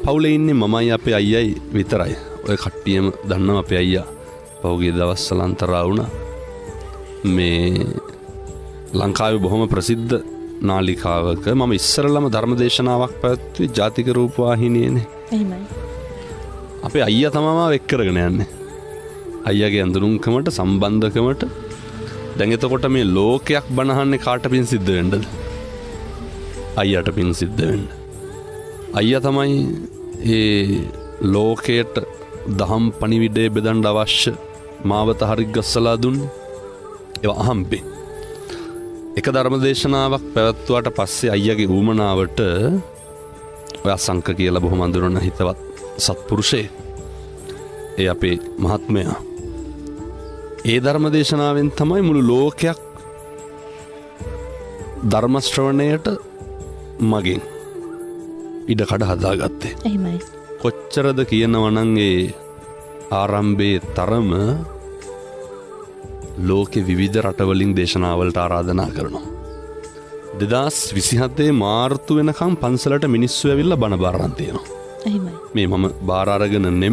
පවුලේ ඉන්නේ මමයි අපේ අයියයි විතරයි. ඔය කට්ටියම දන්නවා අපේ අයියා පහුගිය දවස්වල අන්තරා වුණා. මේ ලංකාවේ බොහොම ප්‍රසිද්ධ නාලිකාවක මම ඉස්සරළම ධර්ම දේශනාවක් පැවැත්වුවේ ජාතික රූපවාහිනියේනේ. එහෙමයි. අපේ අයියා තමයි මාව එක් කරගෙන යන්නේ. අයියාගේ ඇඳුනුම්කමට සම්බන්ධකමට දැන් එතකොට මේ ලෝකයක් බණහන්නේ කාට පින් සිද්ධ වෙන්නද? අයියාට පින් සිද්ධ වෙන්න. අයියා තමයි ඒ ලෝකයට දහම් පණිවිඩය බෙදන්න අවශ්‍ය මාවත හරි ගස්සලා දුන්නේ. ඒවා අහම්බෙන්. එක ධර්ම දේශනාවක් පැවැත්වුවාට පස්සේ අයියාගේ ඌමනාවට ඔය අසංක කියලා බොහොම අඳුරන හිතවත් සත්පුරුෂයෙක්. ඒ අපේ මහත්මයා. ඒ ධර්ම දේශනාවෙන් තමයි මුළු ලෝකයක් ධර්ම ශ්‍රවණයට මගෙන් ඉඩ කඩ හදාගත්තේ. එහෙමයි. කොච්චරද කියනවනම් ඒ ආරම්භයේ තරම ලෝකෙ විවිධ රටවලින් දේශනාවලට ආරාධනා කරනවා. 2027 මාර්තු වෙනකම් පන්සලට මිනිස්සු ඇවිල්ලා බණ බාරන් තියෙනවා. එහෙමයි. මේ මම බාර අරගෙන නෙමෙයි.